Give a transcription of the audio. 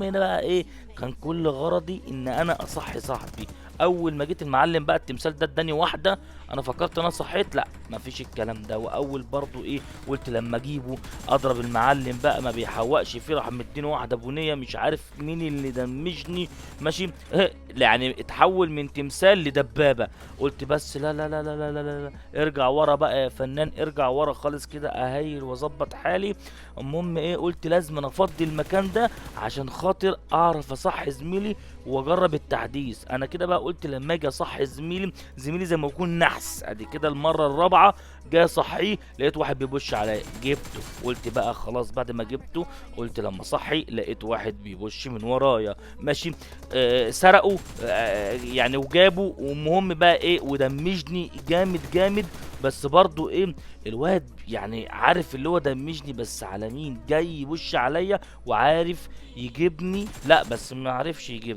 هنا بقى ايه، كان كل غرضي ان انا اصحي صاحبي. اول ما جيت المعلم بقى التمثال ده اداني واحده، انا فكرت ان انا صحيت، لا مفيش الكلام ده. واول برضو ايه قلت لما اجيبه اضرب المعلم بقى ما بيحوقش فيه، راح مديني واحدة بنيه مش عارف مين اللي دمجني ماشي يعني اتحول من تمثال لدبابه. قلت بس لا لا لا لا لا لا لا، ارجع ورا بقى يا فنان، ارجع ورا خالص كده اهيل واظبط حالي. المهم ايه، قلت لازم انا افضي المكان ده عشان خاطر اعرف اصحي زميلي واجرب التحديث. انا كده بقى قلت لما اجي اصحي زميلي، زميلي زي ما يكون نحس. ادي كده المرة الرابعة جاي اصحيه لقيت واحد بيبش عليا، جبته. قلت بقى خلاص بعد ما جبته قلت لما اصحي لقيت واحد بيبش من ورايا ماشي، سرقه يعني وجابه. ومهم بقى ايه، ودمجني جامد جامد، بس برضو ايه الواد يعني عارف اللي هو دمجني، بس على مين جاي يبش عليا وعارف يجيبني، لا بس ما عرفش يجيبني.